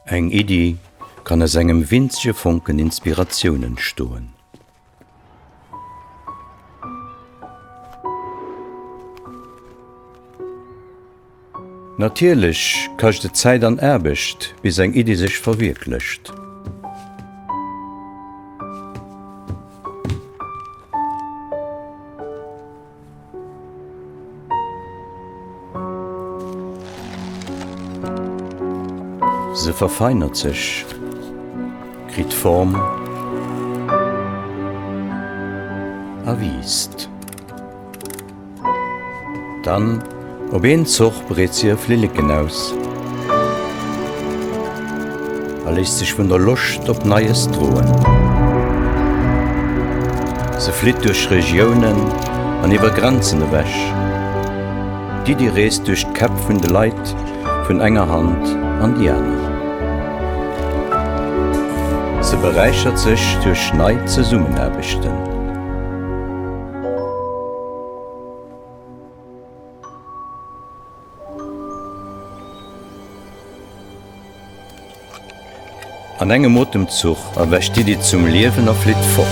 Eng Iddi kann aus engem winzege Fonken Inspiratioun entstoen. Natierlech kascht et Zäit an Aarbecht, bis eng Iddi sech verwierklecht. Se verfeinert sech, kritt Form a wiisst. Dann op een Zoch breet se hir Flilleken aus a léisst sech vun der Loscht op Neies droen. Se flitt duerch Regiounen an iwwer Grenzen ewech. D'Iddi reest duerch d'Käpp vun de Leit vun enger Hand an déi aner. Se beräichert sech duerch nei Zesummenaarbechten. An engem Otemzuch erwächt d'Iddi zum Liewen a flitt fort.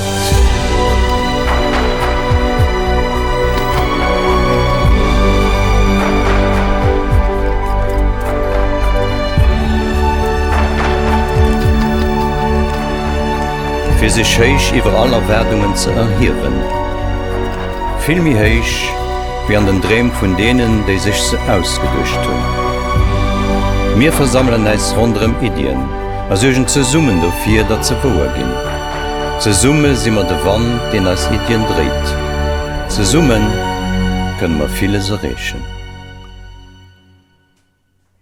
Fir sech héich iwwer all Erwaardungen ze erhiewen. Vill méi héich wéi an den Dreem vun deenen, déi sech se ausgeduecht hunn. Mir versammelen äis ronderëm Iddien a suergen zesummen dofir, datt se wouer ginn. Zesumme si mer de Wand, deen eis Iddien dréit. Zesumme kënne mer villes erreechen.